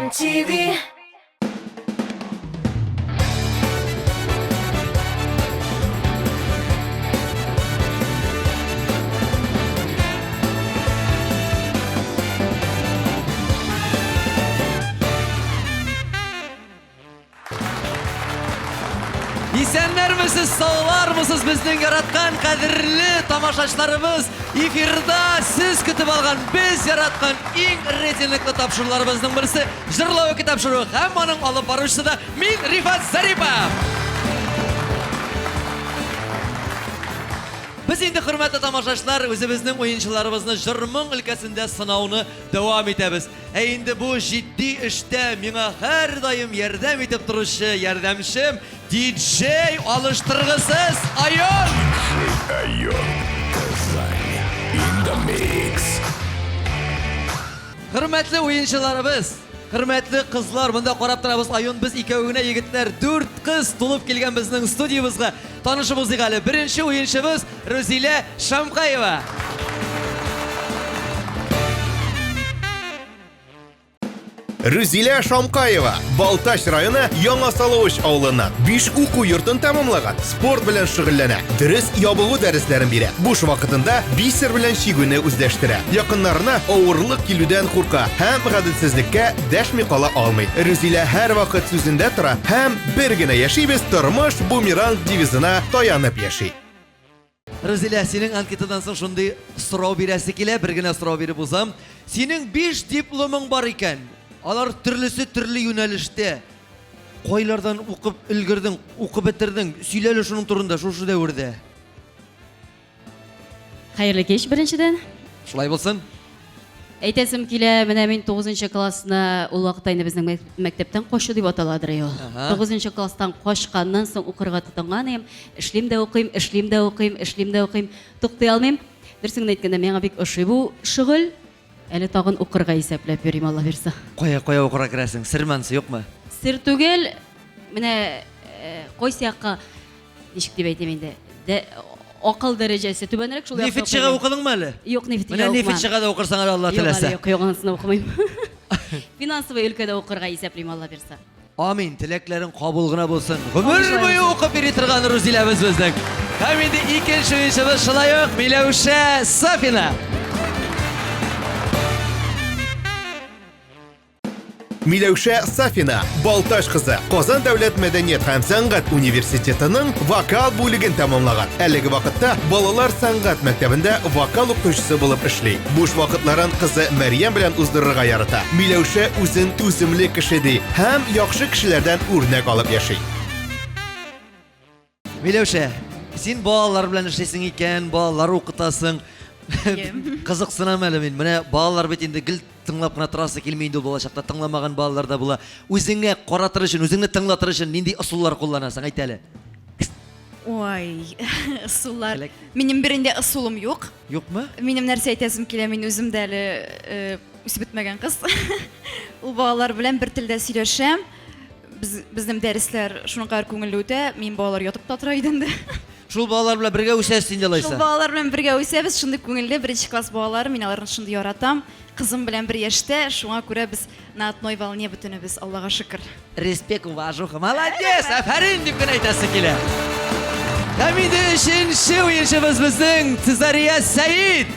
Казан ТВ. Исәннәрмесез, саулармысыз, безнең яраткан кадерле тамашачыларыбыз! Эфирда сез көтеп алган, без яраткан иң рейтинглы тапшыруларыбызның берсе Җырлау ике тапшыруы һәм аның алып баручысы да мин, Рифат Зарипов! Без инде, хөрмәтле тамашачылар, үзебезнең уенчыларыбызны җыр-моң өлкәсендә сынауны дәвам итәбез. Ә инде бу җитди эштә миңа һәрдаим ярдәм итеп торучы ярдәмчем, диджей алыштыргысыз Айон! Диджей Айон, Казань, in the mix. Хөрмәтле уенчыларыбыз, хөрмәтле кызлар, монда карап торабыз, Айон без икәү генә егетләр, дүрт кыз тулып килгән безнең студиябезгә. Танышып узыйк әле. Беренче уенчыбыз Рузилә Шамкаева. Рүзилә Шамкаева, Балтач районы Яңа Салавыч авылыннан. Биш уку йортын тәмамлаган, спорт белән шөгыльләнә, дөрес ябыгу дәресләрен бирә. Буш вакытында бисер белән чигүне үзләштерә. Якыннарына авырлык килүдән курка һәм гаделсезлеккә дәшми кала алмый. Рүзилә һәрвакыт сүзендә тора һәм Бер генә яшибез, тормыш бумеранг девизына таянып яши. Рузилә, синең анкетадан соң шундый сорау бирәсе килә, бер генә сорау биреп узам. Синең 5 дипломың бар икән. Алар төрлесе төрле юнәлештә. Кайлардан укып өлгердең, укып бетердең? Сөйлә әле шуның турында, шушы дәвердә. Хәерле кич, беренчедән. Шулай булсын. Әйтәсем килә, менә мин 9 классны, ул вакытта инде безнең мәктәптән качу дип аталадыр ул. 9 класстан качканнан соң укырга тотынган идем. Эшлим дә укыйм, эшлим дә укыйм, эшлим дә укыйм. Туктый алмыйм. Дөресен генә әйткәндә, миңа бик ошый бу шөгыль. Әле тагын укырга исәпләп йөрим, Алла бирса. Кая, кая укырга керәсең? Серме анысы, юкмы? Сер түгел. Менә э, кайсы якка ничек дип әйтим инде, дә, акыл дәрәҗәсе түбәнрәк шул якта Нефтьчегә укыдыңмы әле? Юк, нефтьчегә Менә нефтьчегә дә укырсаң әле, Алла теләсә. Юк, юк, анысын укымыйм. Финансовый өлкәдә укырга исәплим, Алла бирса. Амин, теләкләрең кабул гына булсын. Гомер буе укып йөри торган Рузиләбез безнең. Һәм инде икенче уенчыбыз шулай ук Миләүшә Сафина. Миләүшә Сафина, Балтач кызы, Казан дәүләт мәдәният һәм сәнгать университетының вокал бүлеген тәмамлаган. Әлеге вакытта балалар сәнгать мәктәбендә вокал укытучысы булып эшли. Буш вакытларын кызы Мәрьям белән уздырырга ярата. Миләүшә үзен түземле кеше ди һәм яхшы кешеләрдән үрнәк алып яши. Миләүшә, син балалар белән эшлисең икән, балалар укытасың. Кызыксынам әле мин. Менә балалар бит инде гел тыңлап кына торасы килми инде ул балачакта. Тыңламаган балалар да була. Үзеңә каратыр өчен, үзеңне тыңлатыр өчен нинди ысуллар кулланасың? Әйт әле. Ой, ысуллар. Минем бернинди ысулым юк. Юкмы? Минем нәрсә әйтәсем килә, мин үзем дә әле э, үсеп бетмәгән кыз. Ул балалар белән бер телдә сөйләшәм. Без, безнең дәресләр шуның кадәр күңелле үтә, мин балалар ятып та тора идем дә. Шул балалар белән бергә үсәсез инде алайса. Шул балалар белән бергә үсәбез, шундый күңелле, беренче класс балалары, мин аларны шундый яратам. Кызым белән бер яшьтә, шуңа күрә без на одной волне бөтенебез, Аллага шөкер. Респект, уважуха, молодец, афәрин дип кенә әйтәсе килә. Һәм инде өченче уенчыбыз безнең Цезария Сәид.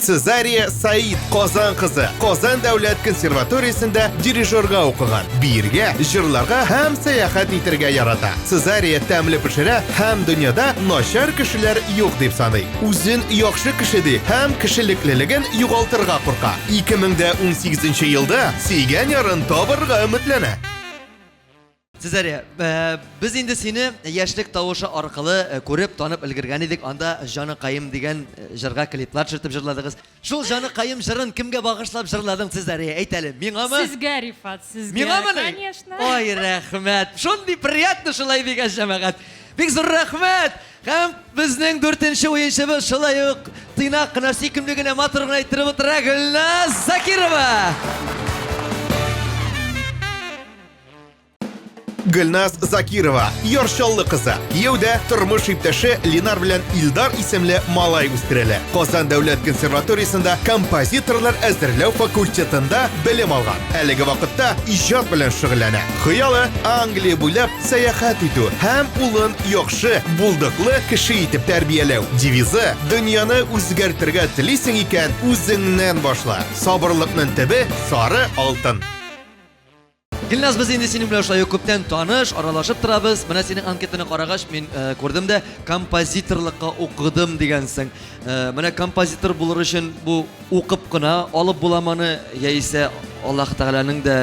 Цезария Саид Казан кызы. Казан дәүләт консерваториясендә дирижерга укыган. Биергә, җырларга һәм сәяхәт итәргә ярата. Цезария тәмле пешерә һәм дөньяда начар кешеләр юк дип саный. Үзен яхшы кеше ди һәм кешелеклелеген югалтырга курка. 2018 елда сөйгән ярын табырга өметләнә. Цезария, э, без инде сине яшьлек тавышы аркылы э, күреп, танып өлгергән идек. Анда Җаныкаем дигән э, җырга клиплар төшертеп җырладыгыз. Шул Җаныкаем җырын кемгә багышлап җырладың, Цезария? Әйт әле, миңамы? Сезгә, Рифат, сезгә. Миңамыни? Конечно. Ой, рәхмәт. Шундый приятно шулай дигән җәмәгать. Бик зур рәхмәт. Һәм безнең дүртенче уенчыбыз шулай ук тыйнак кына, сөйкемле генә, матур гына иттереп утыра Гөлназ Закирова. Гөлназ Закирова, Яр Чаллы кызы. Кияүдә тормыш иптәше Ленар белән Илдар исемле малай үстерәләр. Казан дәүләт консерваториясендә композиторлар әзерләү факультетында белем алган. Әлеге вакытта иҗат белән шөгыльләнә. Хыялы Англия буйлап сәяхәт итү һәм улын яхшы, булдыклы кеше итеп тәрбияләү. Девизы: дөньяны үзгәртергә телисең икән, үзеңнән башла. Сабырлыкның төбе сары алтын. Гөлназ, без инде синең белән шулай ук күптән таныш, аралашып торабыз. Менә синең анкетаны карагач, мин э, күрдем дә, композиторлыкка укыдым дигәнсең. Э, менә композитор булыр өчен бу укып кына алып була моны, яисә Аллаһ Тәгаләнең дә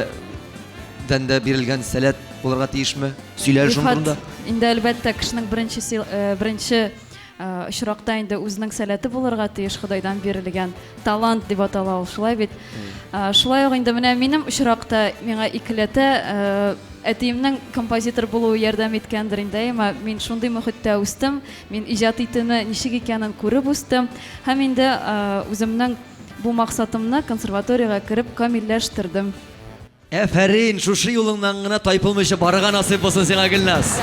дән дә бирелгән сәләт булырга тиешме? Сөйләр шуның турында. Инде әлбәттә кешенең беренче э, беренче э, очракта инде үзенең сәләте булырга тиеш, Ходайдан бирелгән талант дип атала ул, шулай бит. Э, шулай ук инде менә минем очракта миңа икеләтә әтиемнең композитор булуы ярдәм иткәндер инде, әмма мин шундый мохиттә үстем, мин иҗат итүне ничек икәнен күреп үстем һәм инде үземнең бу максатымны консерваториягә кереп камилләштердем. Әфәрин, шушы юлыңнан гына тайпылмыйча барырга насыйп булсын сиңа, Гөлназ.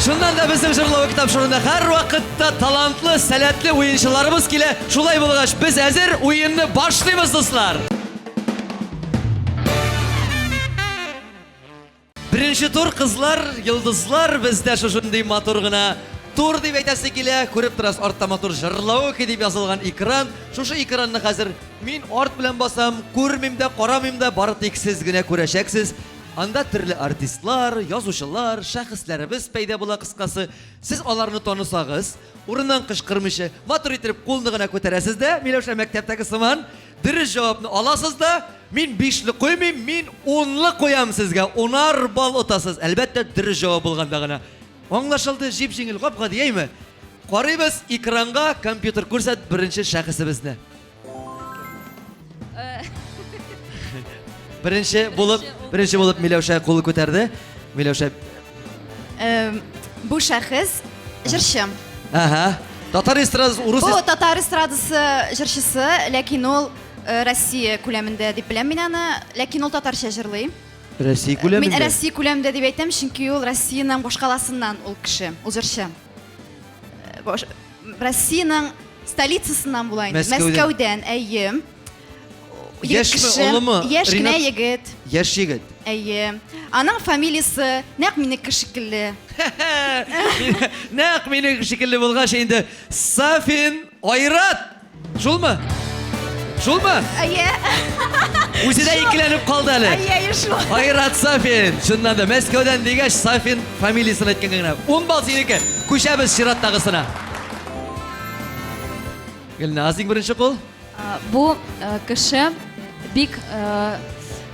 Шуннан да безнең Җырлавы китап шурында һәрвакытта талантлы, сәләтле уенчыларыбыз килә. Шулай булгач, без әзер, уенны башлыйбыз, дуслар. Беренче тур, кызлар, йолдызлар, бездә шушындый матур гына тур дип әйтәсе килә. Күреп торасыз, артта матур Җырлавыки дип язылган экран. Шушы экранны хәзер мин арт белән басам, күрмим дә, карамыйм да, бары тик сез генә күрәчәксез. Анда төрле артистлар, язучылар, шәхесләребез пәйда була, кыскасы. Сез аларны танысагыз, урыннан кычкырмыйча, матур иттереп кулны гына күтәрәсез дә, Миләүшә мәктәптәге сыман, дөрес җавапны аласыз да, мин бишле куймыйм, мин унлы куям сезгә, унар балл отасыз. Әлбәттә, дөрес җавап булганда гына. Аңлашылды, җип-җиңел, гап-гади, әйме? Карыйбыз экранга, компьютер күрсәт беренче шәхесебезне. Беренче булып, беренче булып Миләүшә кулы күтәрде. Миләүшә. Бу шәхес җырчы. Ага. Татар эстрадасы, урыс Бу татар эстрадасы җырчысы, ләкин ул э, Россия күләмендә дип беләм мин аны, ләкин ул татарча җырлый. Россия күләмендә. Мин Россия күләмендә дип әйтәм, чөнки ул Россиянең башкаласыннан ул кеше, ул җырчы. Э, Россиянең столицасыннан була инде. Мәскәүдән, әйе. Яшьме, олымы? Яшь кенә егет. Яшь егет. Әйе. Аның фамилиясе нәкъ минеке шикелле. Нәкъ минеке шикелле булгач инде Сафин Айрат. Шулмы? Шулмы? Әйе. Үзе дә икеләнеп калды әле. Әйе, әйе, шул. Айрат Сафин. Чыннан да Мәскәүдән дигәч, Сафин фамилиясен әйткәнгә генә. 10 балл синеке. Күчәбез чираттагысына. Гөлназ, иң беренче кул. Бу кеше бик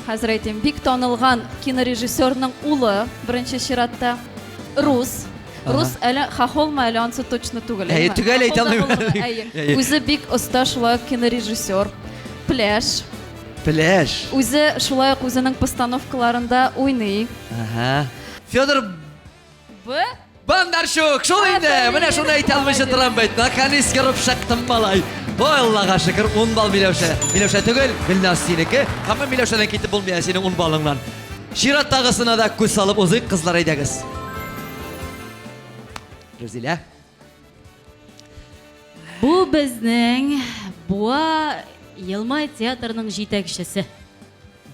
хәзер әйтим, бик танылган кинорежиссерның улы, беренче чиратта рус. Рус әле хохолмы, әле ансы точно түгел. Әйе, төгәл әйтә алмыйм. Әйе. Үзе бик оста шулай ук кинорежиссер. Пляж. Пляж. Үзе шулай ук үзенең постановкаларында уйный. Ага. Федор Б. Бондарчук, шул инде. Менә шуны әйтә алмыйча торам бит. Наконец кереп чыктым, малай. Ой, Аллага шөкер, 10 балл Миләүшә. Миләүшә түгел, Гөлназ синеке. Һәм Миләүшәдән китеп булмый ә синең 10 баллыңнан. Чираттагысына да күз салып узыйк, кызлар әйдәгез. Рүзилә. Бу безнең Буа Елмай театрының җитәкчесе.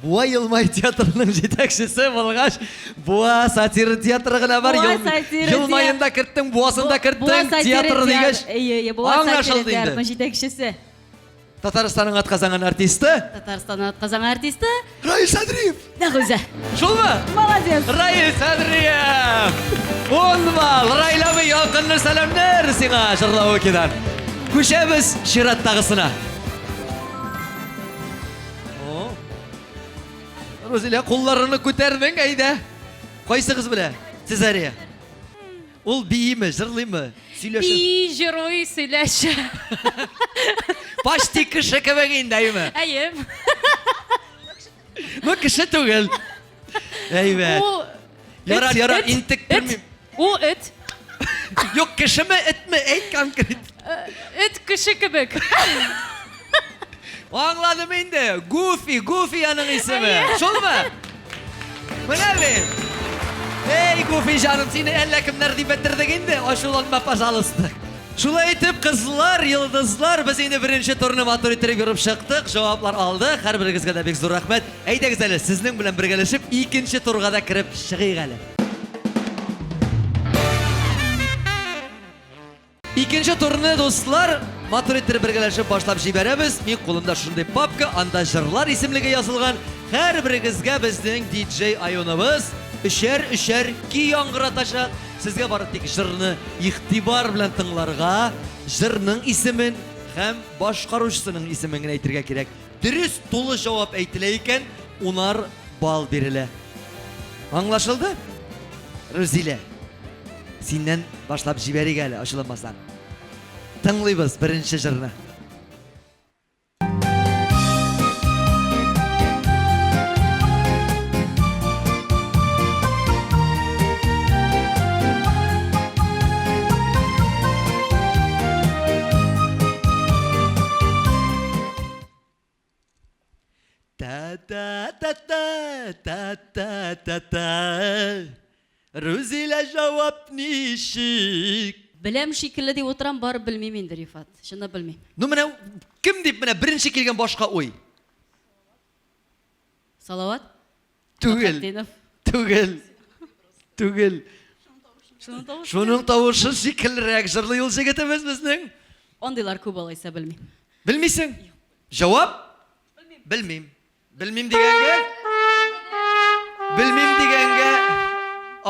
Буа Елмай театрының җитәкчесе булгач, Буа сатира театры гына бар. Буа сатира Елмаен да керттең, Буасын да керттең, театр дигәч. Әйе, әйе, Буа сатира театрының җитәкчесе. Татарстанның атказанган артисты. Татарстанның атказанган артисты. Раил Садриев. Нәкъ үзе. Шулмы? Молодец. Раил Садриев. Ун балл. Раил абый, ялкынлы сәламнәр сиңа Җырлавыкидан. Күчәбез чираттагысына. О. Рузилә, кулларыңны күтәрдең, әйдә. Кайсыгыз белә? Цезария. Ул бииме, җырлыймы, сөйләшә? Бии, җырлый, сөйләшә. Почти кеше кебек инде, әйеме? Әйе. Ну, кеше түгел. Әйбәт. Ул Ярар, эт, ярар, эт, интектермим. эт. Ул эт. Юк, кешеме, этме? Әйт конкрет. Эт кеше кебек. Аңладым инде. Гуфи, Гуфи аның исеме. Шулмы? Менә бит. Эй, Гуфи җаным, сине әллә кемнәр дип бетердек инде, ачуланма, пожалуйста. Шулай итеп, кызлар, йолдызлар, без инде беренче турны матур иттереп йөреп чыктык, җаваплар алдык. Һәрберегезгә дә бик зур рәхмәт. Әйдәгез әле, сезнең белән бергәләшеп икенче турга да кереп чыгыйк әле. Икенче турны, дуслар, матур иттереп бергәләшеп башлап җибәрәбез. Мин кулымда шундый папка, анда җырлар исемлеге язылган. Һәрберегезгә безнең диджей Айоныбыз өчәр-өчәр көй яңгыратачак. Сезгә бары тик җырны игътибар белән тыңларга, җырның исемен һәм башкаручысының исемен генә әйтергә кирәк. Дөрес тулы җавап әйтелә икән, унар балл бирелә. Аңлашылды? Рузилә, синнән башлап җибәрик әле, ачуланмасаң. Тыңлыйбыз беренче җырны. Та-та-та-та-та-та-та-та. Рузилә җавап ничек? Беләм шикелле дип утырам, барып белмим инде, Рифат. Чынлап белмим. Ну менә кем дип менә беренче килгән башка уй? Салават? Түгел. Фәхретдинов. Түгел. Түгел. Шуның тавышы. Шуның тавышы шикеллерәк җырлый ул җегетебез безнең. Андыйлар күп алайса белмим. Белмисең? Җавап? Белмим. Белмим дигәнгә Белмим дигәнгә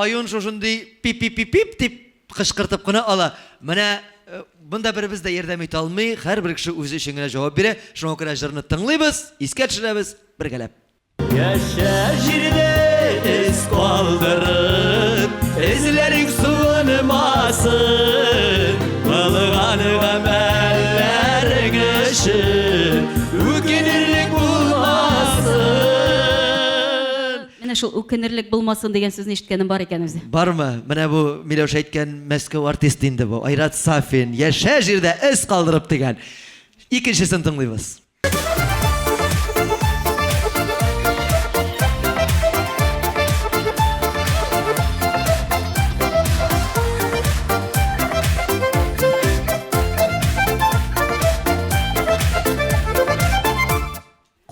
Аюн шушындый пип-пип-пип дип кычкыртып кына ала. Менә э, монда беребез дә ярдәм итә алмый, һәрбер кеше үзе өчен генә җавап бирә. Шуңа күрә җырны тыңлыйбыз, искә төшерәбез бергәләп. Яшә җирдә эз калдырып, эзләрең суынмасын, кылган гамәлләрең өчен үкенерлек булмасын. Менә шул үкенерлек булмасын дигән сүзне ишеткәнем бар икән үзе. Бармы? Менә бу Миләүшә әйткән Мәскәү артисты инде бу. Айрат Сафин. Яшә җирдә эз калдырып дигән. Икенчесен тыңлыйбыз.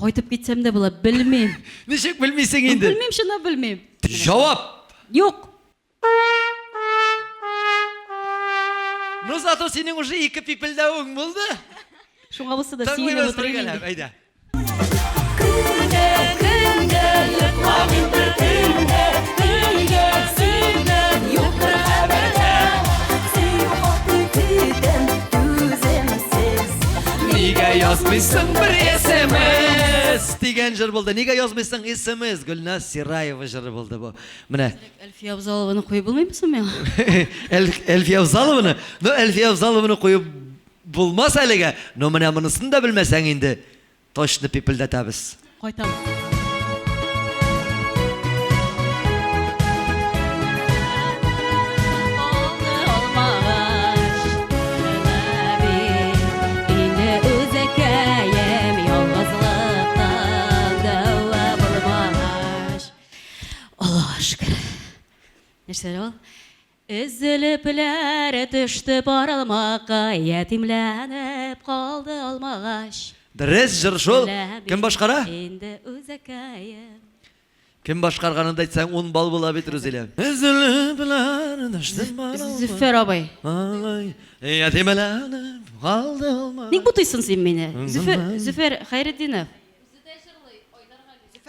Кайтып китсәм дә була, белмим. Ничек белмисең инде? Белмим, чынлап белмим. Җавап! Юк. Ну, зато синең уже ике пипелдәвең булды. Шуңа булса да сөенеп Тыңлыйбыз утырыйм бергәләп, инде. әйдә. Нигә язмыйсың бер SMS дигән җыр булды. Нигә язмыйсың SMS? Гөлназ Сираева җыры булды бу. Менә Әлфия Абзалованы куеп булмыймы соң миңа? Әлфия Абзалованы, ну Әлфия Абзалованы куеп булмас әлегә, но менә монысын да белмәсәң инде, точно пипелдәтәбез. Кайтам. Аллага шөкер. Нәрсә ул? Өзелепләр төште паралмакка, ятимләнеп калды алмагач. Дөрес җыр шул. Кем башкара? Инде үзәкәем. Кем башкарганын да әйтсәң, 10 балл була бит, Рузилә. Өзелепләр төште паралмакка. Зөфәр абый. Ятимләнеп калды алмагач. Ник бутыйсың син мине? Зөфәр, Зөфәр Хәйретдинов.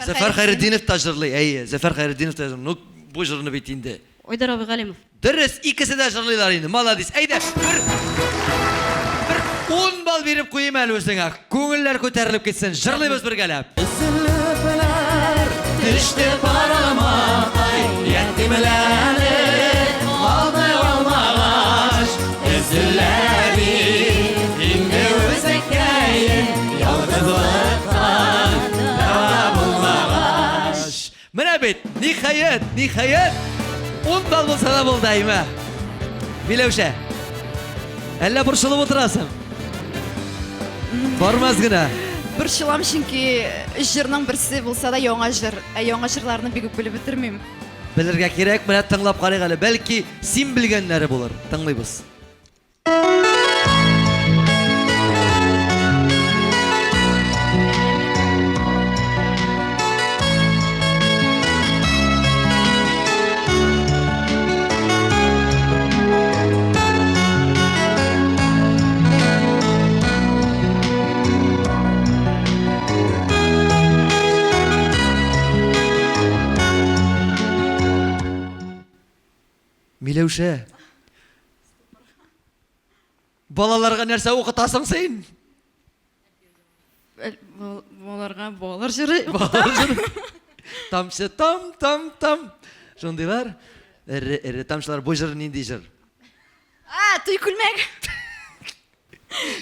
Зөфәр Хәйретдинов та җырлый, әйе, Зөфәр Хәйретдинов та җырлый. Ну, бу җырны бит инде. Айдар абый Галимов. Дөрес, икесе дә җырлыйлар инде. Молодец. Әйдә, бер бер 10 балл биреп куйыйм әле үзеңә. Күңелләр күтәрелеп китсен. Җырлыйбыз бергәләп. Өзелепләр төште паралмакай, ятимләнеп калды алмагач. Өзелә бит инде үзәккәем, ялгызлыктан дәва булмагач. Менә бит, ниһаять, ниһаять, ун балл булса да булды, әйме. Миләүшә, әллә борчылып утырасың? Бармас гына. Борчылам, чөнки өч җырның берсе булса да яңа җыр. Ә яңа җырларны бик үк белеп бетермим. Белергә кирәк, менә тыңлап карыйк әле. Бәлки, син белгәннәре булыр. Тыңлыйбыз. Миләүшә. Балаларга нәрсә укытасың син? Балаларга балалар җыры. Балалар җыры. Тамчы там там там. Шундыйлар. Эре эре тамчылар. Бу җыр нинди җыр? А, туй күлмәк.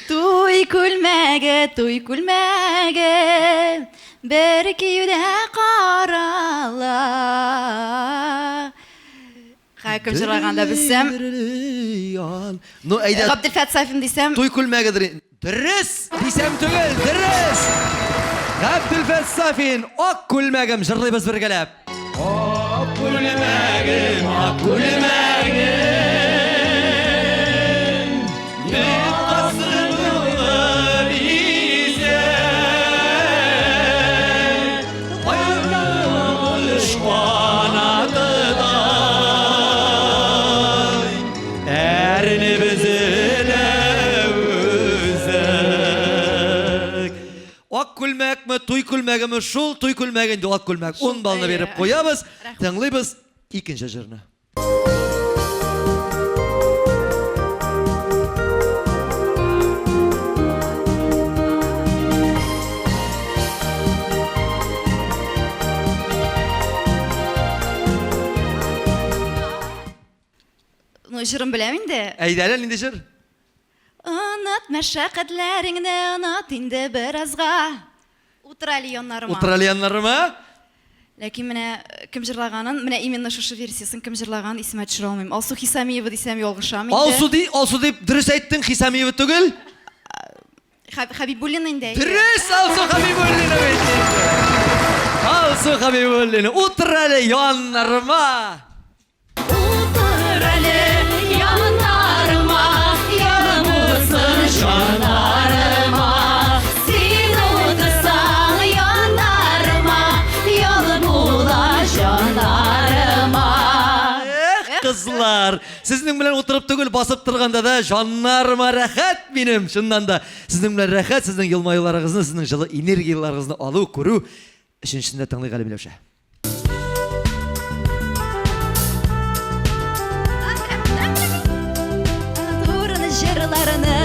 Туй күлмәге, туй күлмәге, бер киюдә карала. Хәй, кем җырлаганда белсәм. Ну, әйдә. Габделфәт Сафин дисәм. Туй күлмәгедер. Дөрес дисәм түгел, дөрес! Габделфәт Сафин, Ак күлмәгем җырлыйбыз бергәләп. Ак күлмәгем, ак күлмәгем, бик касырлы бизәк. Аерылыш канатыдай, әрнеп өзелә үзәк. Ак күлмәкме, туй күлмәгеме, шул туй күлмәге инде ак күлмәк. Ун баллны биреп куябыз. Тыңлыйбыз икенче җырны. Ну, җырын беләм инде. Әйдә әле, нинди җыр? Оныт мәшәкатьләреңне, оныт инде беразга. Утыр әле яннарыма. Утыр әле яннарыма. Ләкин менә э, кем җырлаганын, менә именно шушы версиясын кем җырлаганын исемә төшерә алмыйм. Алсу Хисамиева дисәм ялгышам инде. Алсу ди, Алсу дип дөрес әйттең, Хисамиева түгел. Хабибуллина инде. Дөрес, Алсу Хабибуллина бит инде. Алсу Хабибуллина, утыр әле яннарыма. Утыр әле яннарыма, янып утсын җаннарыма. Син утырсаң яннарыма, янып була җаннарыма. Эх, кызлар, сезнең белән утырып түгел, басып торганда да җаннарыма рәхәт минем, чыннан да. Сезнең белән рәхәт, сезнең елмаюларыгызны, сезнең җылы энергияләрегезне алу, күрү. Өченчесен дә тыңлыйк әле, Миләүшә. Турын җырларны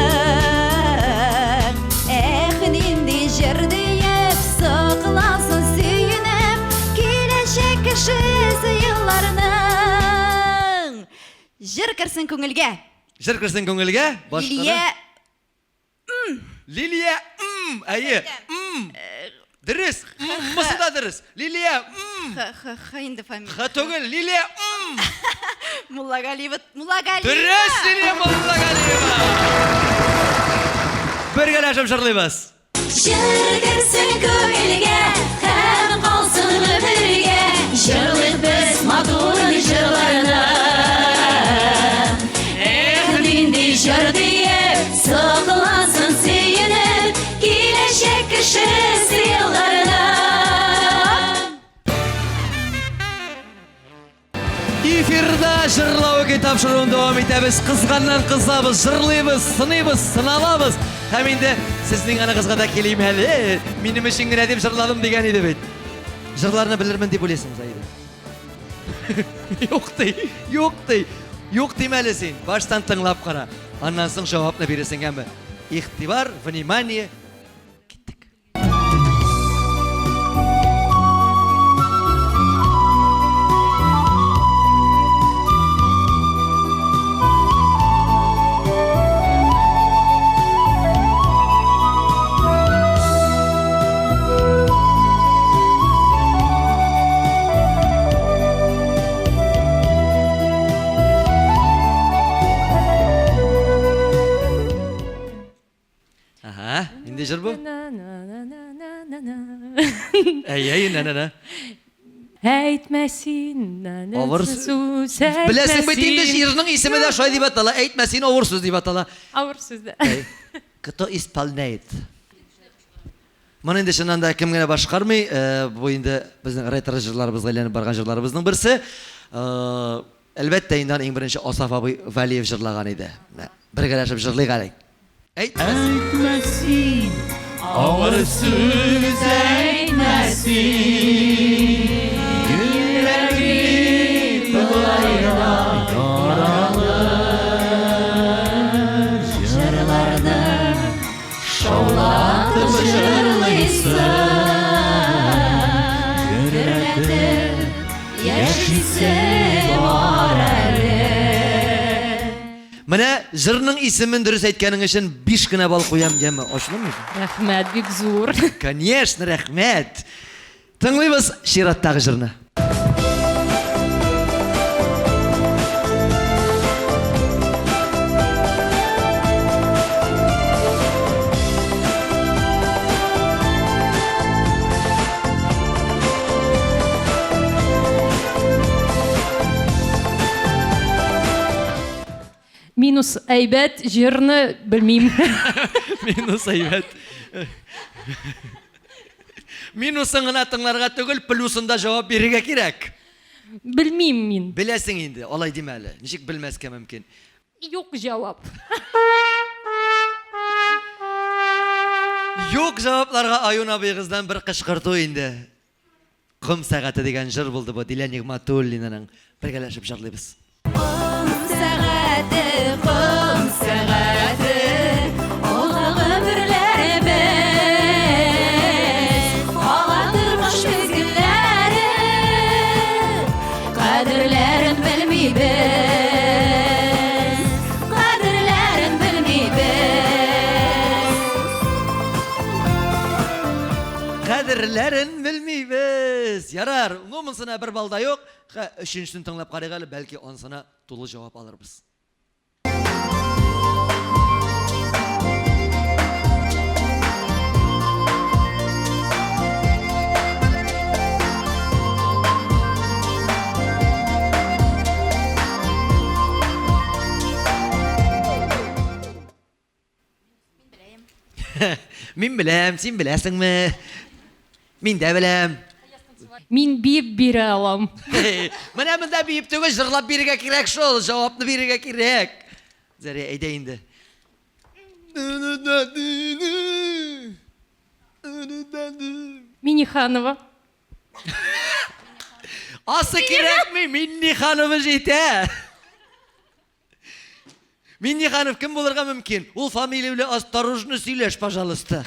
Эх, нинди җыр диеп соклансын сөенеп Киләчәк кешесе елларның Җыр керсен күңелгә Җыр керсен күңелгә, башкара. Лилия Лилия, м, әйе, м. Дөрес, м, мысы да дөрес. Лилия, м. Х, Х, Х инде фамилия. Х түгел, Лилия, м. Муллагалиева, Муллагалиева. Дөрес, Лилия Муллагалиева. Бергәләшеп җырлыйбыз. Җыр керсен күңелгә һәм калсын гомергә. Җырлыйк без матур җырларны. Эх, нинди җыр диеп, соклансын сөенеп, киләчәк кешесе елларына. Эфирда җырлау көй тапшыруын дәвам итәбез. Кызганнан кызабыз, җырлыйбыз, сыныйбыз, сыналабыз. Һәм инде сезнең аныгызга да килим әле. Минем өчен генә дип җырладым дигән иде бит. Җырларны белермен дип уйлыйсың, Заида? Юк ди, юк ди. Юк димә әле син. Баштан тыңлап кара. Аннан соң җавапны бирерсең, әмма. Игътибар, внимание. Киттек. Ага, нинди җыр бу? Әй, әй, нә, нә, нә. Әйтмә син, Авыр сүз, әйтмә Беләсең бит инде син. җырның исеме дә шулай дип атала. Әйтмә син авыр сүз дип атала. Авыр сүз дә. Кто исполняет? Моны инде чыннан да кем генә башкармый, э, бу инде безнең ретро җырларыбызга әйләнеп барган җырларыбызның берсе. Э, әлбәттә, инде аны иң беренче Асаф абый Вәлиев җырлаган иде. Менә бергәләшеп җырлыйк әле. Әйтмә Әйтмә син, авыр сүз әйтмә син. Йөрәк бит болай да яралы. Җырларны шаулатып җырлыйсың. Гөрләтеп яшисе бар әле. Менә җырның исемен дөрес әйткәнең өчен 5 кенә балл куям, яме, ачуланмыйсың? Рәхмәт, бик зур. Конечно, рәхмәт. Тыңлыйбыз чираттагы җырны. Минус әйбәт, җырны белмим. Минус әйбәт. Минусын гына тыңларга түгел, плюсын да җавап бирергә кирәк. Белмим мин. Беләсең инде, алай димә әле. Ничек белмәскә мөмкин? Юк җавап. Юк җавапларга Аюн абыегыздан бер кычкырту инде. Ком сәгате дигән җыр булды бу Дилә Нигъмәтуллинаның. Бергәләшеп җырлыйбыз. Ком сәгате, ком сәгате, озак гомерләребез, ага тормыш мизгелләре, кадерләрен белмибез, кадерләрен белмибез. Кадерләрен белмибез. Ярар, ну монсына бер балл да юк. Хә, өченчесен тыңлап карыйк әле, бәлки ансына тулы җавап алырбыз. Мин беләм, син беләсеңме? Мин дә беләм. Мин биеп бирә алам. Менә монда биеп түгел, җырлап бирергә кирәк шул, җавапны бирергә кирәк. Зәрия, әйдә инде. Миниханова. Асы кирәкми, Минниханова җитә. Минниханов кем булырга мөмкин? Ул фамилия белән осторожно сөйләш, пожалуйста.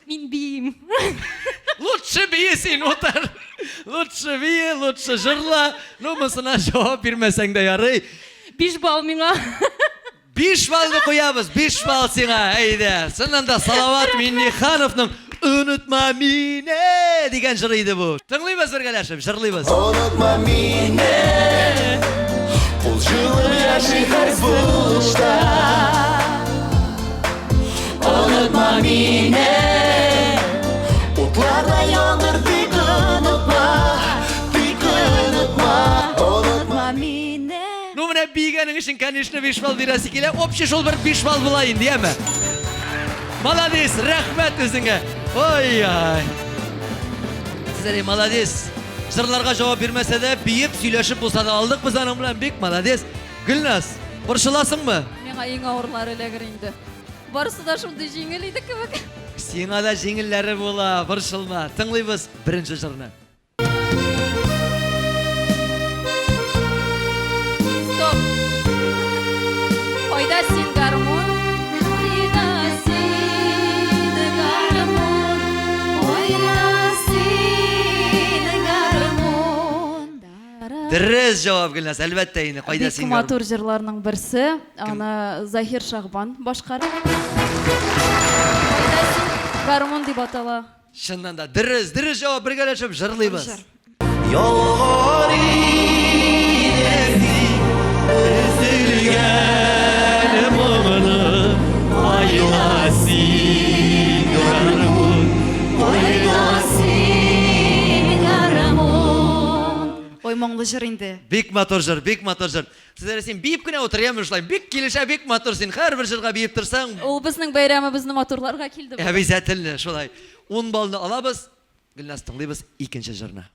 Мин биим. Лучше бие син, утыр. Лучше бие, лучше җырла. Ну, монысына җавап бирмәсәң дә ярый. 5 балл миңа. 5 баллны куябыз, 5 балл сиңа, әйдә. Чыннан да Салават Миннихановның Онытма мине дигән җыры иде бу. Тыңлыйбыз бергәләшеп, җырлыйбыз. Онытма мине, ул җылы яши һәр сулышта. Онытма мине, утларда яныр, тик онытма, тик онытма, онытма мине. Ну менә биегәнең өчен, конечно, 5 балл бирәсе килә. Общий шул бер 5 балл була инде, яме. Молодец, рәхмәт үзеңә. Ой-ай. Сез молодец. Җырларга җавап бирмәсә дә, биеп, сөйләшеп булса да алдык без аның белән. Бик молодец. Гөлназ, борчыласыңмы? Миңа иң авырлары эләгер инде. Барысы да шундый җиңел иде кебек. Сиңа да җиңелләре була, борчылма. Тыңлыйбыз беренче җырны. Стоп. Кайда син гармун? Кайда син гармун? Кайда син гармун? Дөрес җавап, Гөлназ, әлбәттә инде. Кайда Бик син гармун? матур җырларның берсе. Аны Заһир Шахбан башкара. Кайда син гармун дип атала. Чыннан да дөрес, дөрес җавап, бергәләшеп җырлыйбыз. Ялган иде син, өзелгән моңны, кайда син, гармун, кайда син, гармун. моңлы җыр инде. Бик матур җыр, бик матур җыр. Сезләр син биеп кенә утыр, яме шулай. Бик килешә, бик матур син. Һәрбер җырга биеп торсаң. Ул безнең бәйрәмебезне матурларга килде. Обязательно шулай. Ун баллны алабыз. Гөлназ тыңлыйбыз икенче җырны.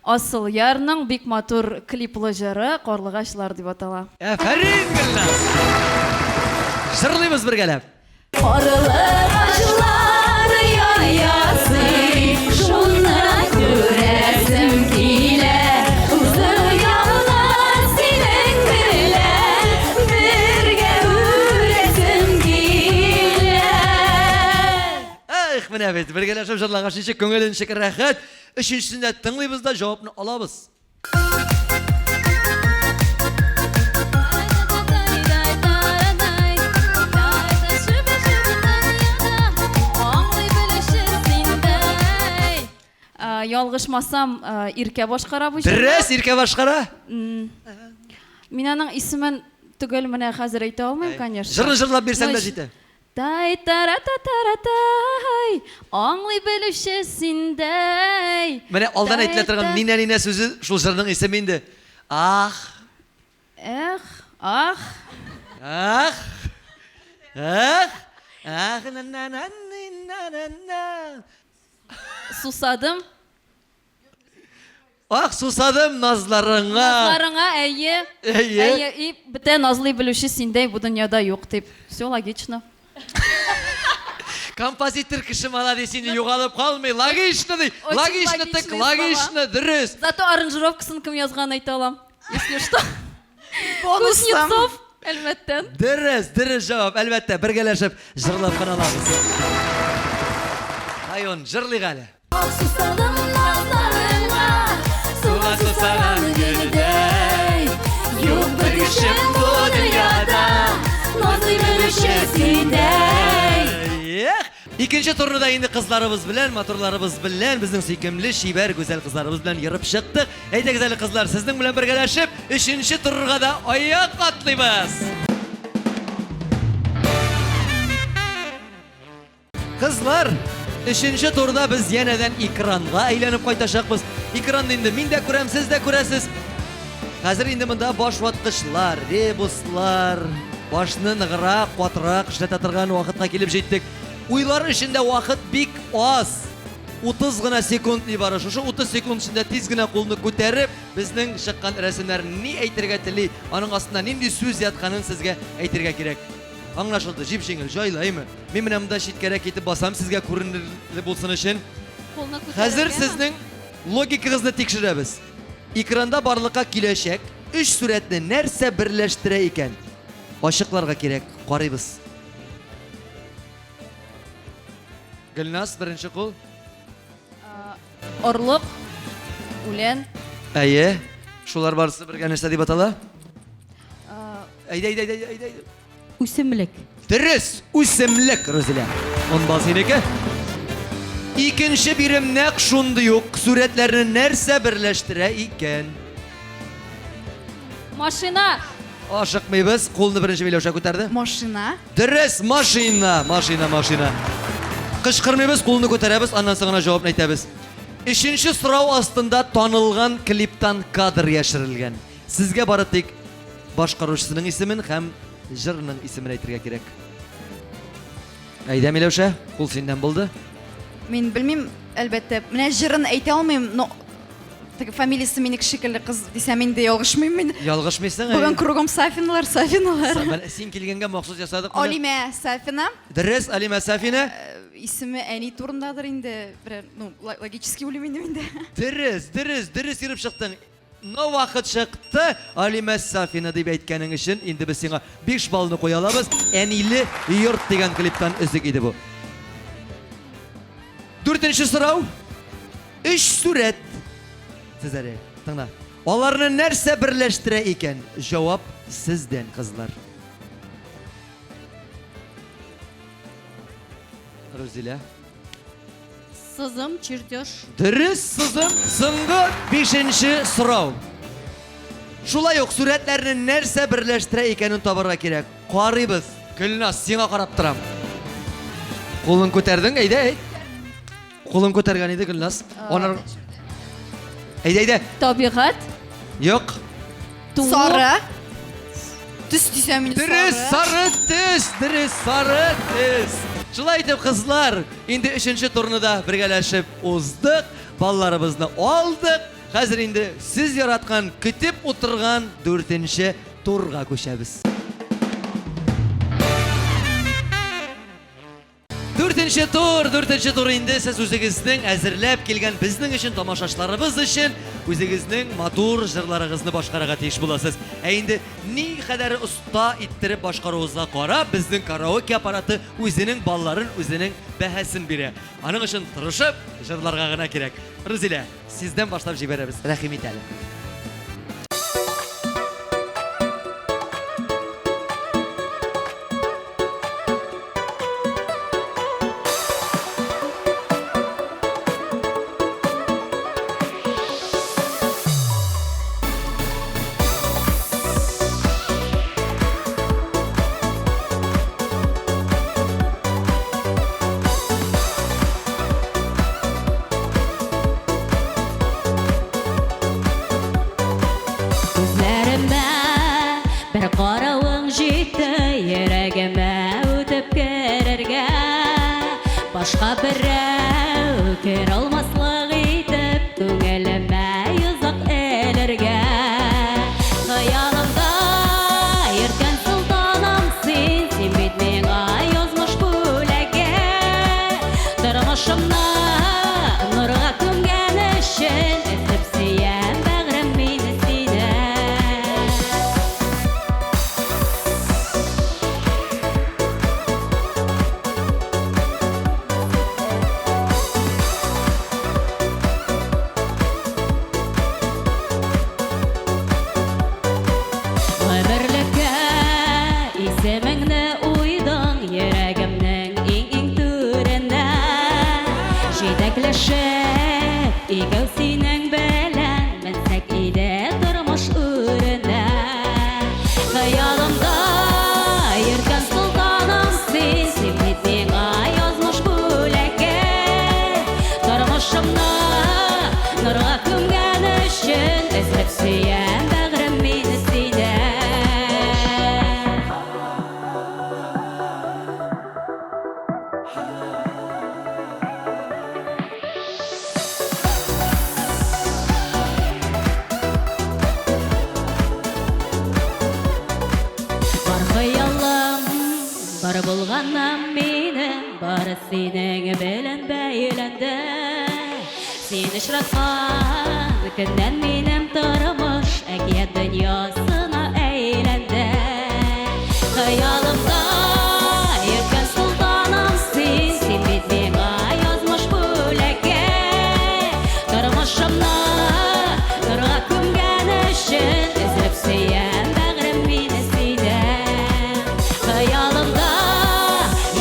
Асыл Ярның бик матур клиплы җыры Карлыгачлар дип атала. Әфәрин, Гөлназ! Җырлыйбыз бергәләп. Карлыгачлар яр ясый, шуны күрәсем килә. Узыялар синең белән бергә үрәсем килә. Эх, менә бит, бергәләшеп җырлагач ничек күңел ничек рәхәт. Өченчесен дә тыңлыйбыз да җавапны алабыз. Ялгышмасам, Иркә башкара бу җырны. Дөрес, Иркә башкара. Мин аның исемен төгәл менә хәзер әйтә алмыйм, конечно. Җырны җырлап бирсәң дә җитә. Тай тара та тара тай, аңлый белүче синдәй. Менә алдан әйтелә торган нинә нинә сүзе шул җырның исеме инде. Ах. Эх, ах. Ах. Ах. Ах на на на на на на. Сусадым. Ах, сусадым назларыңа. Назларыңа, әйе. Әйе. Әйе, и бетә назлый белүче синдәй бу дөньяда юк дип. Все логично. Композитор кеше молодец инде югалып калмый. Логично ди. Очень Логично так, логичные логично, дөрес. Зато аранжировкасын кем язганын әйтә алам. Если что. Бонустан. Кузнецов, әлбәттә. Дөрес, дөрес җавап. Әлбәттә, бергәләшеп җырлап кына алабыз. Район, җырлыйк әле. Ах, сусадым назларыңа, суга сусаган гөлдәй. Юк бер кешем бу дөньяда, назлый белүче синдәй. Эх! Икенче турны да инде кызларыбыз белән, матурларыбыз белән, безнең сөйкемле, чибәр, гүзәл кызларыбыз белән ерып чыктык. Әйдәгез әле, кызлар, сезнең белән бергәләшеп, өченче турга да аяк атлыйбыз. Кызлар, өченче турда без янәдән экранга әйләнеп кайтачакбыз. Экранны инде мин дә күрәм, сез дә күрәсез. Хәзер инде монда баш ваткычлар, ребуслар, башны ныграк, катырак эшләтә торган вакытка килеп җиттек. Уйлар өчен дә вакыт бик аз. 30 гына секунд нибары. Шушы 30 секунд эчендә тиз генә кулны күтәреп, безнең чыккан рәсемнәр ни әйтергә тели, аның астында нинди сүз ятканын сезгә әйтергә кирәк. Аңлашылды, җип-җиңел, җайлы, әйме? Мин менә монда читкәрәк китеп басам, сезгә күренерле булсын өчен. Кулны күтәрергәме? Хәзер сезнең логикагызны тикшерәбез. Экранда барлыкка киләчәк өч сурәтне нәрсә берләштерә икән? Ачыкларга кирәк, карыйбыз. Гөлназ, беренче кул. Орлык, үлән. Әйе. Шулар барысы бергә нәрсә дип атала? Әйдә, әйдә, әйдә, әйдә. Үсемлек. Дөрес, үсемлек, Рузилә. Ун балл синеке. Икенче бирем нәкъ шундый ук. Сурәтләрне нәрсә берләштерә икән? Машина. Ашыкмыйбыз. Кулны беренче Миләүшә күтәрде. Машина. Дөрес, машина, машина, машина. Кычкырмыйбыз, кулны күтәрәбез, аннан соң гына җавапны әйтәбез. Өченче сорау астында танылган клиптан кадр яшерелгән. Сезгә бары тик башкаручысының исемен һәм җырның исемен әйтергә кирәк. Әйдә, Миләүшә, кул синнән булды. Мин белмим, әлбәттә. Менә җырын әйтә алмыйм, но теге фамилиясе минеке шикелле кыз дисәм инде ялгышмыйм мин. Ялгышмыйсың. Бүген кругом Сафиналар, Сафиналар. Менә син килгәнгә махсус ясадык моны. Алимә Сафина. Дөрес, Алимә Сафина. Исеме әни турындадыр инде. Берәр, ну, логически уйлыйм инде мин дә. Дөрес, дөрес, дөрес йөреп чыктың. Но вакыт чыкты, Алимә Сафина дип әйткәнең өчен инде без сиңа 5 баллны куя алабыз. Әниле йорт дигән клиптан өзек иде бу. Дүртенче сорау. Өч сурәт. Сез әле тыңла. Аларны нәрсә берләштерә икән? Җавап сездән, кызлар. Рузилә. Сызым, чертеж. Дөрес сызым. Соңгы бишенче сорау. Шулай ук сурәтләрне нәрсә берләштерә икәнен табарга кирәк. Карыйбыз. Гөлназ, сиңа карап торам. Кулын күтәрдең, әйдә, әйт. Кулын күтәргән иде Гөлназ. Анар Әйдә, әйдә. Табигать. Юк. Туу. Сары. Төс дисәм инде Дөрес, сары төс, дөрес, сары төс. Шулай итеп, кызлар, инде өченче турны да бергәләшеп уздык, балларыбызны алдык. Хәзер инде сез яраткан, көтеп утырган дүртенче турга күчәбез. Дүртенче тур, дүртенче тур инде сез үзегезнең әзерләп килгән безнең өчен, тамашачыларыбыз өчен үзегезнең матур җырларыгызны башкарырга тиеш буласыз. Ә инде ни кадәр оста иттереп башкаруыгызга карап, безнең караоке аппараты үзенең балларын, үзенең бәһасен бирә. Аның өчен тырышып җырларга гына кирәк. Рузилә, сездән башлап җибәрәбез. Рәхим ит әле. Күзләремә бер каравың җитте, йөрәгемә үтеп керергә. Башка берәү керә алмаслык итеп, күңелемә йозак элергә. Хыялымда йөрткән солтаным син, син бит миңа язмыш бүләге. Тормышымны нурга күмгән өчен, өзеп сөям бәгърем мин сине. Гомерлеккә исемеңне уйдың йөрәгемнең иң-иң түренә. Җитәкләшеп, икәү синең белән менсәк иде тормыш үренә. Хыялымда йөрткән солтаным син, син бит миңа язмыш бүләге. Тормышымны нурга күмгән өчен, өзелеп сөям бәгърем мин сине. Бар хыялым, бар булганым минем, бары синең белән бәйләнде. Син очраткан көннән минем тормыш әкият дөньясына әйләнде. Хыялымда йөрткән солтаным син, син бит миңа язмыш бүләге. Тормышымны нурга күмгән өчен, өзелеп сөям бәгърем мин сине. Хыялымда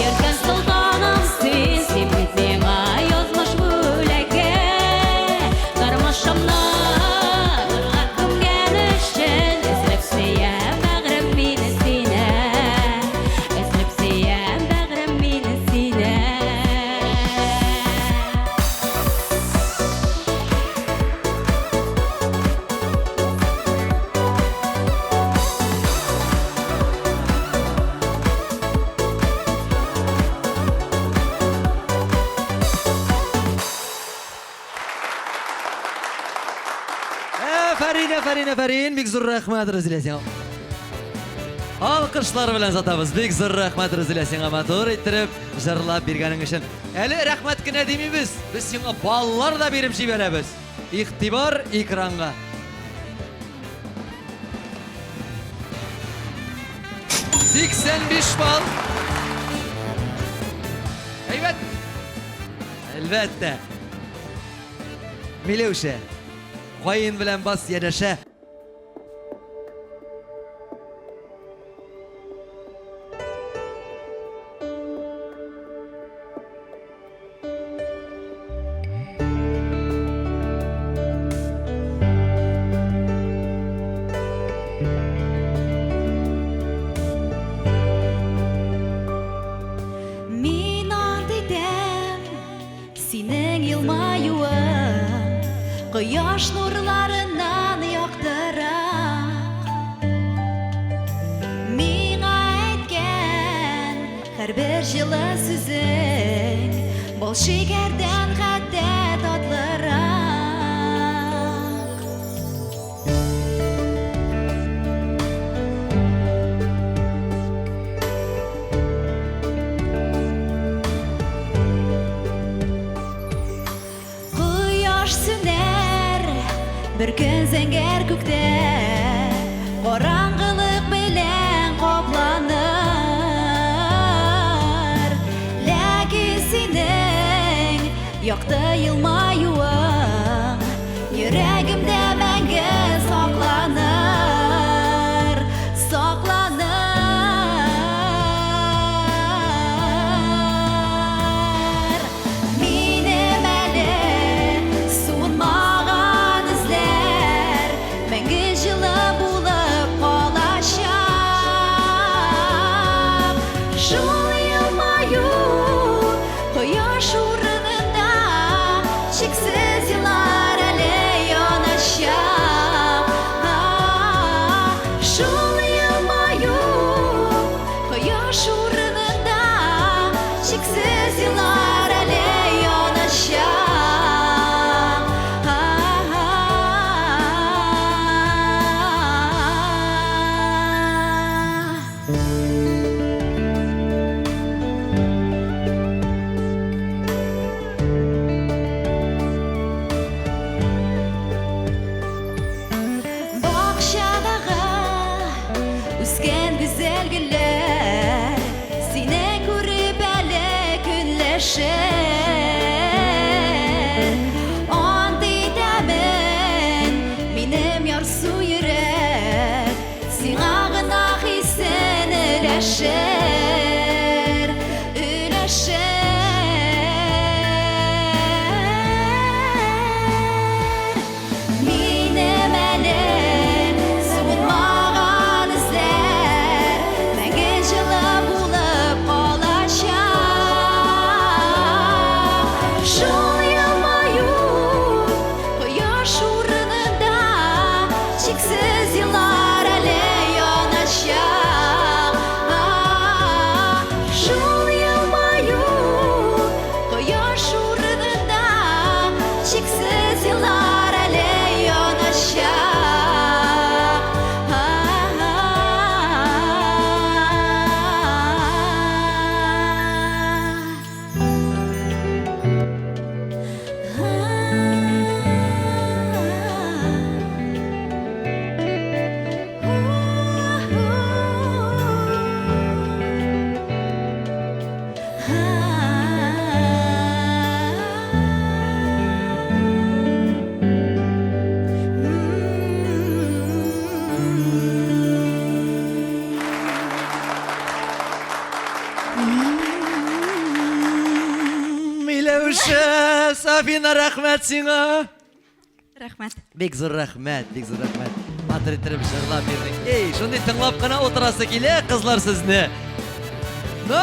йөрткән солтаным син, син бит миңа язмыш бүләге. Тормышымны нурга күмгән өчен, өзелеп сөям бәгърем мин сине. Өзелеп сөям бәгърем мин сине. Афәрин, афәрин, афәрин. Бик зур рәхмәт, Рузилә сиңа. Алкышлар белән сатабыз. Бик зур рәхмәт, Рузилә сиңа матур иттереп җырлап биргәнең өчен. Әле рәхмәт кенә димибез. Без сиңа баллар да биреп җибәрәбез. Игътибар экранга. 85 балл. Әйбәт. Әлбәттә. Миләүшә, каен белән бас янәшә. Синең елмаюың кояш нурларыннан яктырак. Миңа әйткән һәрбер җылы сүзең бал шикәрдән хәтта татлырак. Кояш сүнәр бер көн зәңгәр күктә, караңгылык белән капланыр. Ләкин синең якты елмаюың йөрәгемдә мәңге сакланыр, сакланыр. Минем әле суынмаган эзләр мәңге җылы булып калачак. Шул елмаю кояш урынында чиксез еллар әле яначак. Шул елмаю кояш урынында чиксез еллар әле яначак. Бакчадагы үскән гүзәл гөлләр сине күреп әле көнләшер. Ант итәмен, минем ярсу йөрәк сиңа гына хисен өләшер, өләшер. Минем әле суынмаган эзләр мәңге җылы булып калачак. Шул елмаю кояш урынында чиксез еллар әле яначак. Шул елмаю кояш урынында чиксез еллар әле яначак. Миләүшә, Сафина, рәхмәт сиңа. Рәхмәт. Бик зур рәхмәт, бик зур рәхмәт. Матур иттереп җырлап бирдең. Эй, шундый тыңлап кына утырасы килә, кызлар сезне. Ну,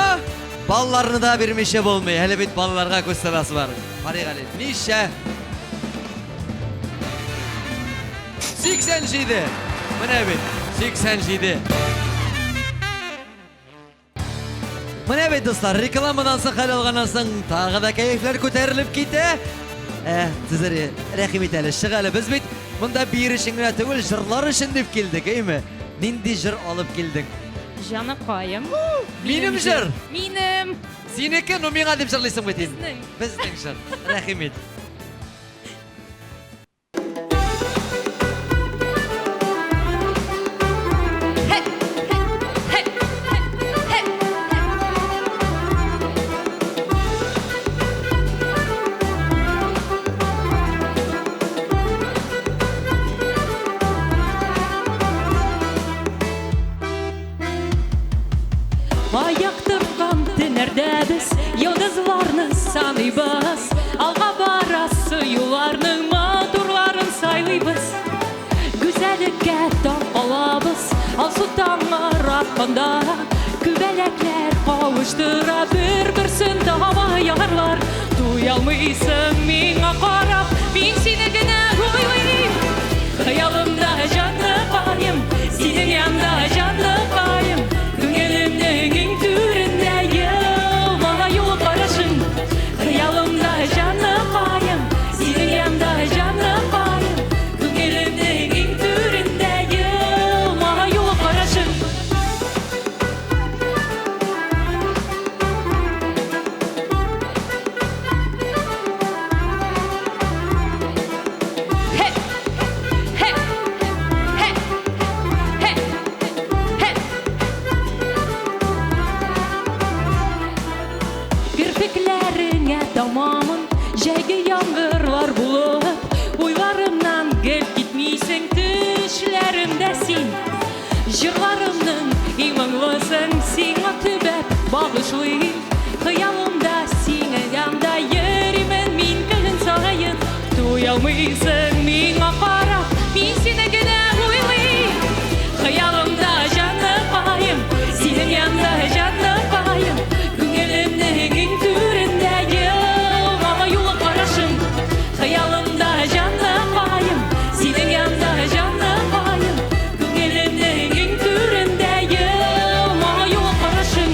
балларны да бирмичә булмый. Әле бит балаларга күз саласы бар. Карыйк әле, ничә? 87. Менә бит, 87. Менә бит, дуслар, рекламадан соң хәл алганнан соң тагы да кәефләр күтәрелеп китә. Ә, Тезери, рәхим ит әле, чык әле. Без бит монда биер өчен генә түгел, җырлар өчен дип килдек, әйме? Нинди җыр алып килдең? Җаныкаем. Минем җыр. Минем. Синеке, ну миңа дип җырлыйсың бит инде. Безнең. Безнең җыр. Рәхим ит. Хе, хе, хе, хе. Аяктырган төннәрдә без йолдызларны саныйбыз. Алга барасы юлларның матурларын сайлыйбыз. Гүзәллеккә таң калабыз, алсу таңнар атканда. Күбәләкләр кавыштыра бер-берсен таба ярлар. Туялмыйсың миңа карап, мин сине генә уйлыйм. Хыялымда җаныкаем, синең янда җаныкаем. Күңелемнең иң түрендә елмаюлы карашың. Хыялымда җаныкаем, синең янда җаныкаем. Күңелемнең иң түрендә елмаюлы карашың. Хе! Хе! Хе! Хе! Хе! Керфекләреңә тамамын, җәйге яңгырлар булып, уйларымнан гел китмисең, төшләремдә син. Җырларымның иң моңлысын сиңа төбәп багышлыйм. Хыялымда синең янда йөримен мин көн саен. Туялмыйсың миңа карап, мин сине генә уйлыйм. Хыялымда җаныкаем, синең янда җаныкаем. Күңелемнең иң түрендә елмаюлы карашың. Хыялымда җаныкаем, синең янда җаныкаем. Күңелемнең иң түрендә елмаюлы карашың.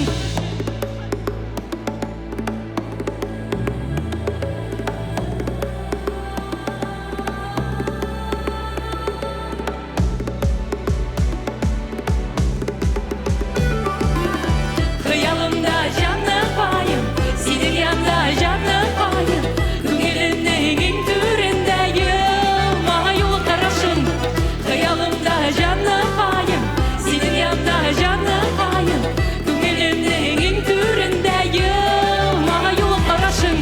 Хыялымда җаныкаем, синең янда җаныкаем. Күңелемнең иң түрендә елмаюлы карашың. Хыялымда җаныкаем, синең янда җаныкаем. Күңелемнең иң түрендә елмаюлы карашың.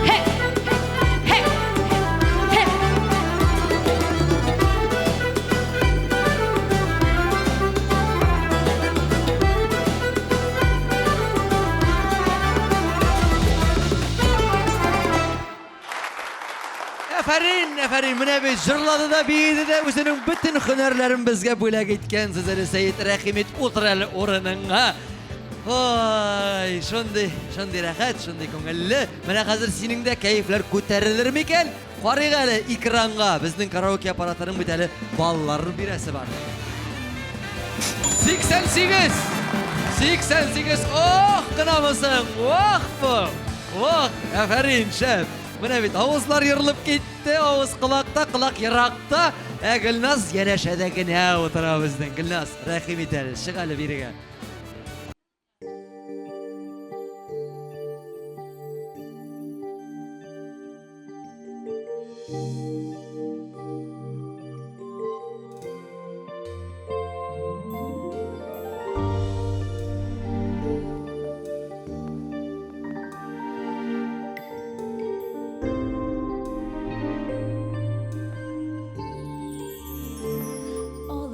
Хе! Хе! Хе! Әфәрин, әфәрин, менә бит җырлады да, биеде дә, үзенең бөтен һөнәрләрен безгә бүләк иткәнсез әле, Сәет, рәхим ит, утыр әле урыныңа. Ой, шундый, шундый рәхәт, шундый күңелле. Менә хәзер синең дә кәефләр күтәрелер микән? Карыйк әле экранга. Безнең караоке аппаратының бит әле балларын бирәсе бар. 88! 88! Ох, кынамысың! Ох бу! Ох, әфәрин, шәп! Менә бит авызлар ерылып китте, авыз колакта, колак еракта. Ә Гөлназ янәшәдә генә утыра безнең. Гөлназ, рәхим ит әле, чык әле бирегә.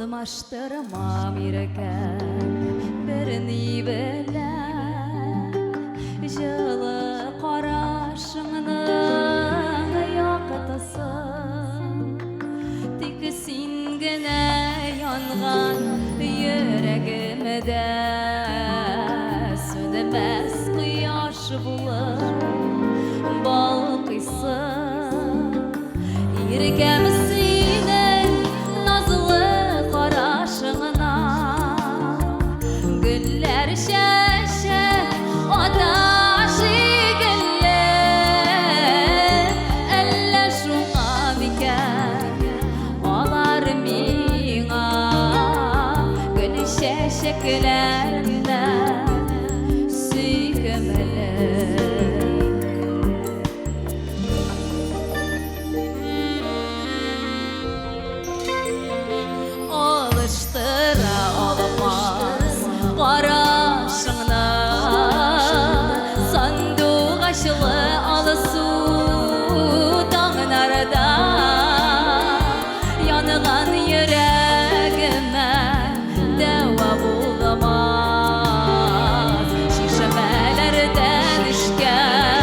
Алмаштырмам иркәм берни белән, җылы карашыңның яктысын. Тик син генә янган йөрәгемдә сүнмәс кояш булып балкыйсың. Иркәм синең назлы карашыңна, гөлләр чәчәк ата шикелле. Әллә шуңа микән алар миңа гөл чәчәкләреннән сөйкемле. Алыштыра алмас карашыңны сандугачлы алсу таңнарда, янган йөрәгемә дәва булмас чишмәләрдән эчкән.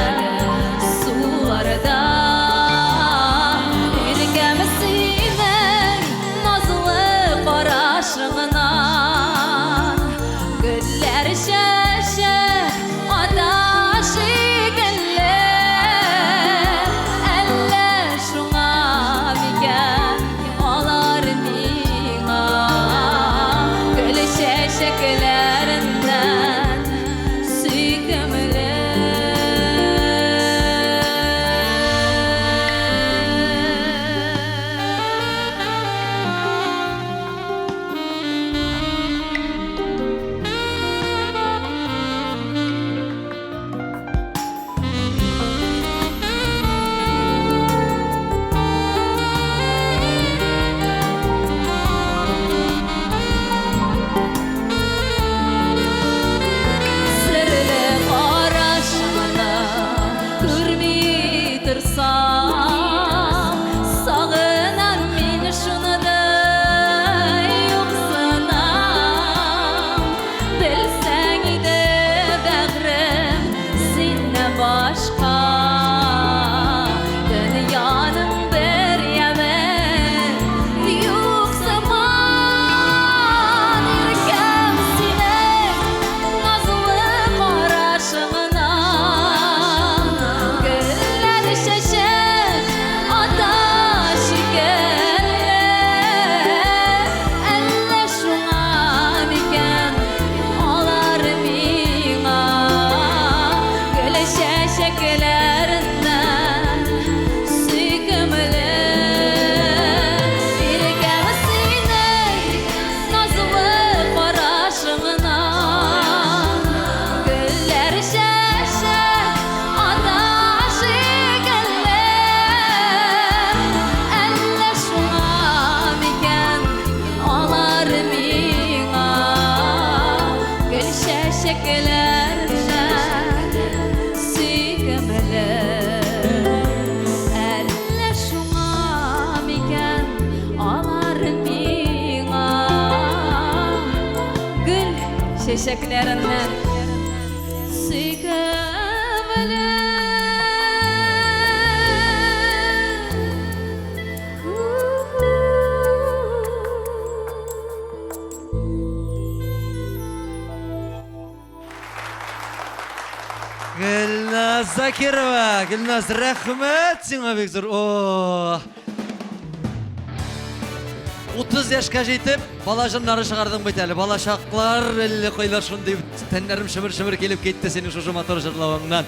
чәчәкләреннән сөйкемле. Серле карашыңны күрми торсам, сагынам мин шуны да юксынам. Белсәң иде, бәгърем, синнән башка дөньяның бер яме юк сыман. Иркәм синең назлы карашыңнан, гөлләр чәчәк ата шикелле. Әллә шуңа микән алар миңа гөл чәчәкләреннән сөйкемле. Иркәм синең назлы карашыңнан, гөлләр чәчәк ата шикелле. Әллә шуңа микән алар миңа гөл чәчәкләреннән сөйкемле. Әллә шуңа микән алар миңа гөл чәчәкләреннән сөйкемле. Гөлназ Закирова, Гөлназ, рәхмәт сиңа бик зур. О! 30 яшькә җитеп, бала җырлары чыгардың бит әле. Бала чаклар әллә кайлар шундый тәннәрем шымыр-шымыр килеп китте синең шушы матур җырлавыңнан.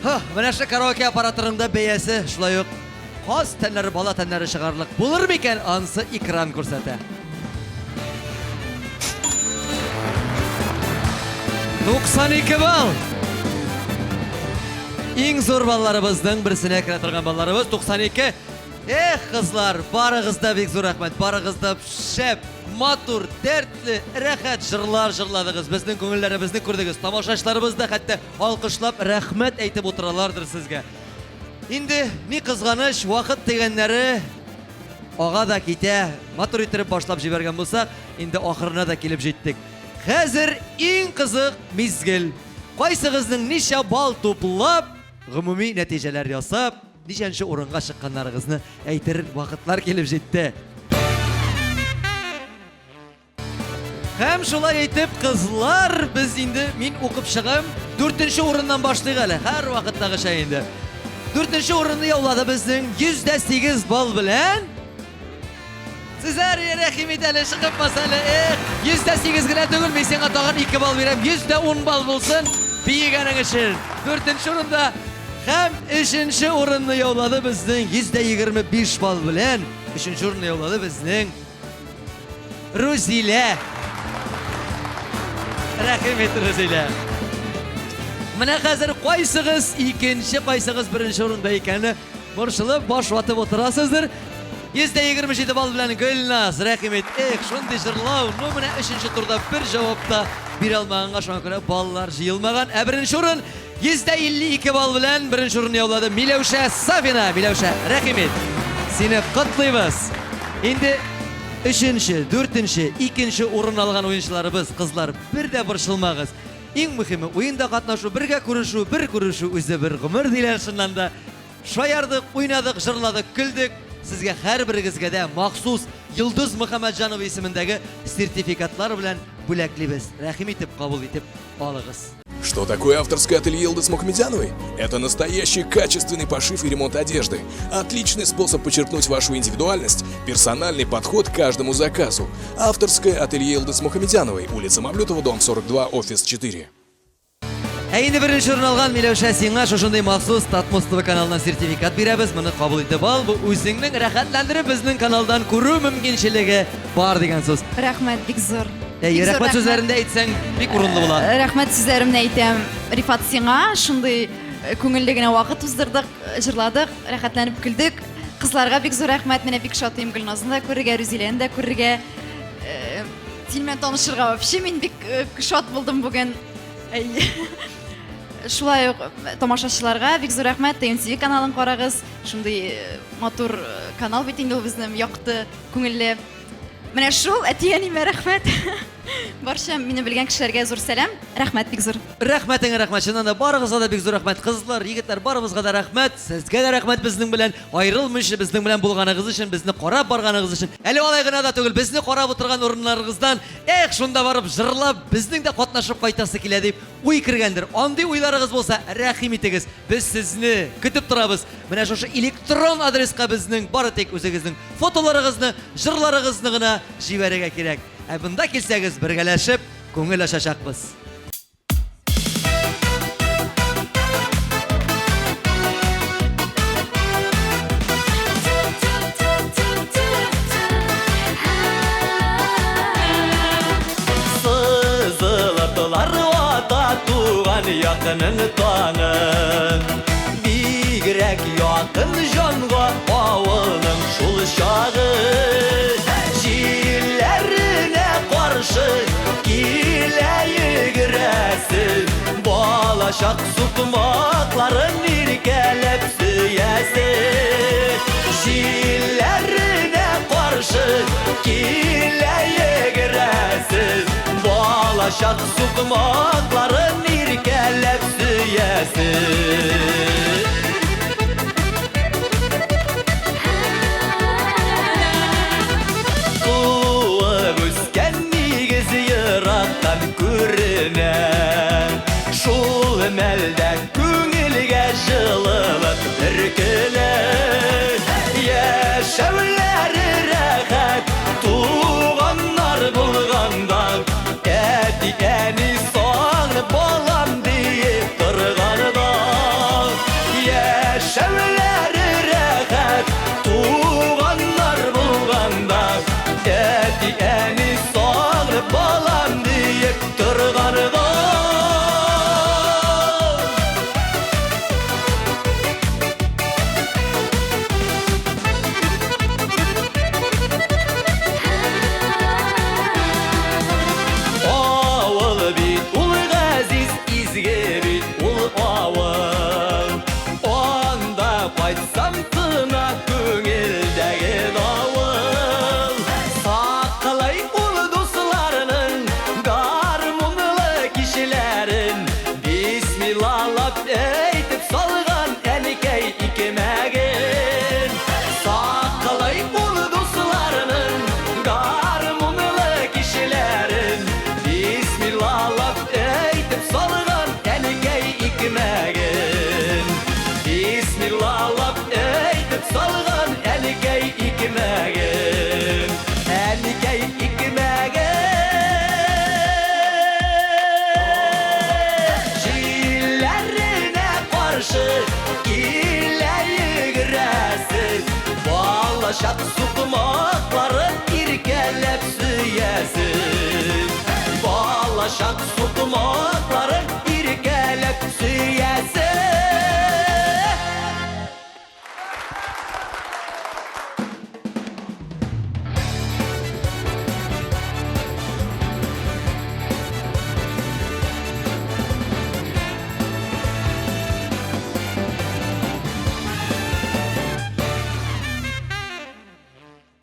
Һа, менә шу караоке аппаратының бәясе шулай ук каз тәннәре, бала тәннәре чыгарлык булыр микән? Ансы экран күрсәтә. 92 балл. Иң зур балларыбызның берсенә керә торган балларыбыз 92. Эх, кызлар, барыгыз да бик зур рәхмәт. Барыгыз да шәп, матур, дәртле, рәхәт җырлар җырладыгыз. Безнең күңелләребезне күрдегез. Тамашачыларыбыз да хәтта алкышлап рәхмәт әйтеп утыралардыр сезгә. Инде ни кызганыч, вакыт дигәннәре ага да китә. Матур иттереп башлап җибәргән булсак, инде ахырына да килеп җиттек. Хәзер иң кызык мизгел. Кайсыгызның ничә балл туплап, гомуми нәтиҗәләр ясап, ничәнче урынга чыкканнарыгызны әйтер вакытлар килеп җитте. Һәм шулай итеп, кызлар, без инде мин укып чыгам. Дүртенче урыннан башлыйк әле, һәр вакыттагыча инде. Дүртенче урынны яулады безнең 108 балл белән. Сезәр рәхим ит әле, чыгып бас әле. Эх, 108 генә түгел, мин сиңа тагын 2 балл бирәм. 110 балл булсын биегәнең өчен. Дүртенче урында һәм өченче урынны яулады безнең 125 балл белән. Өченче урынны яулады безнең Рузилә. Рәхим ит, Рузилә. Менә хәзер кайсыгыз икенче, кайсыгыз беренче урында икәнне борчылып, баш ватып утырасыздыр. 127 балл белән Гөлназ, рәхим ит. Эх, шундый җырлау. Ну, менә өченче турда бер җавап та бирә алмаганга шуңа күрә баллар җыелмаган. Ә беренче урын 152 балл белән беренче урын яулады Миләүшә Сафина. Миләүшә, рәхим ит. Сине котлыйбыз. Инде өченче, дүртенче, икенче урын алган уенчыларыбыз, кызлар, бер дә борчылмагыз. Иң мөһиме уенда катнашу, бергә күрешү, бер күрешү үзе бер гомер диләр чыннан да. Шаярдык, уйнадык, җырладык, көлдек. Сезгә һәрберегезгә дә махсус Йолдыз Мөхәммәтҗанова исемендәге сертификатлар белән бүләклибез. Рәхим итеп кабул итеп алыгыз. Что такое авторское ателье Йылдыз Мухамедяновой? Это настоящий качественный пошив и ремонт одежды. Отличный способ подчеркнуть вашу индивидуальность, персональный подход к каждому заказу. Авторское ателье Йылдыз Мухамедяновой, улица Мавлютова, дом 42, офис 4. Ә инде беренче урын алган Миләүшә сиңа шушындый махсус Татмос ТВ каналыннан сертификат бирәбез. Моны кабул итеп ал. Бу үзеңнең рәхәтләндереп безнең каналдан күрү мөмкинчелеге бар дигән сүз. Рәхмәт, бик зур. Әйе, Бик зур рәхмәт сүзләрен дә әйтсәң, бик урынлы була. Э, Рәхмәт сүзләремне әйтәм. Рифат сиңа шундый э, күңелле генә вакыт уздырдык, э, җырладык, рәхәтләнеп көлдек. Кызларга бик зур рәхмәт. Менә бик шатыйм Гөлназны да күрергә, Рүзиләне дә күрергә. Э, Син белән танышырга вообще мин бик э, шат булдым бүген. Әйе. Шулай ук э, тамашачыларга бик зур рәхмәт. TMTV каналын карагыз. Шундый э, матур э, канал бит инде ул безнең, якты, күңелле. Менә шул, әти-әниемә рәхмәт. Барча мине белгән кешеләргә зур сәлам. Рәхмәт бик зур. Рәхмәтеңә рәхмәт. Чыннан да барыгызга да бик зур рәхмәт. Кызлар, егетләр, барыбызга да рәхмәт. Сезгә дә рәхмәт безнең белән аерылмыйча, безнең белән булганыгыз өчен, безне карап барганыгыз өчен. Әле алай гына да түгел, безне карап утырган урыннарыгыздан, эх, шунда барып җырлап, безнең дә катнашып кайтасы килә дип уй кергәндер. Андый уйларыгыз булса, рәхим итегез. Без сезне көтеп торабыз. Менә шушы электрон адреска безнең бары тик үзегезнең фотоларыгызны, җырларыгызны гына җибәрергә кирәк. Ә монда килсәгез, бергәләшеп күңел ачачакбыз. Сызылыплар ата туган якынын таңы. Бигрәк якын җанга авылның шул чагы. Җилләренә каршы килә йөгерәсе. Балачак сукмакларын иркәләп сөясе. Җилләренә каршы килә йөгерәсе. Балачак сукмакларын иркәләп сөясе. Туып үскән нигез ерактан күренә. Шул мәлдә күңелгә җылылык бөркелә. Яшәүләре рәхәт, туганнар булганда, әти-әни сагынып балам диеп торганда. Яшәүләре рәхәт, туганнар булганда, әти-әни сагынып балам диеп торганда. Авыл бит ул газиз, изге бит ул авыл. Анда кайтсам тына күңелдәге давыл. Саклый ул дусларының гармунлы кичләрен. Бисмиллалап әйтеп салган әнкәй икмәген. Саклый ул дусларының гармунлы кичләрен. Бисмиллалап әйтеп салган әнкәй икмәген. Бисмиллалап әйтеп салган әнкәй икмәген. Әнкәй икмәген. Җилләренә каршы килә йөгерәсе. Балачак сукмакларын иркәләп сөясе. Балачак сукмакларын иркәләп сөясе.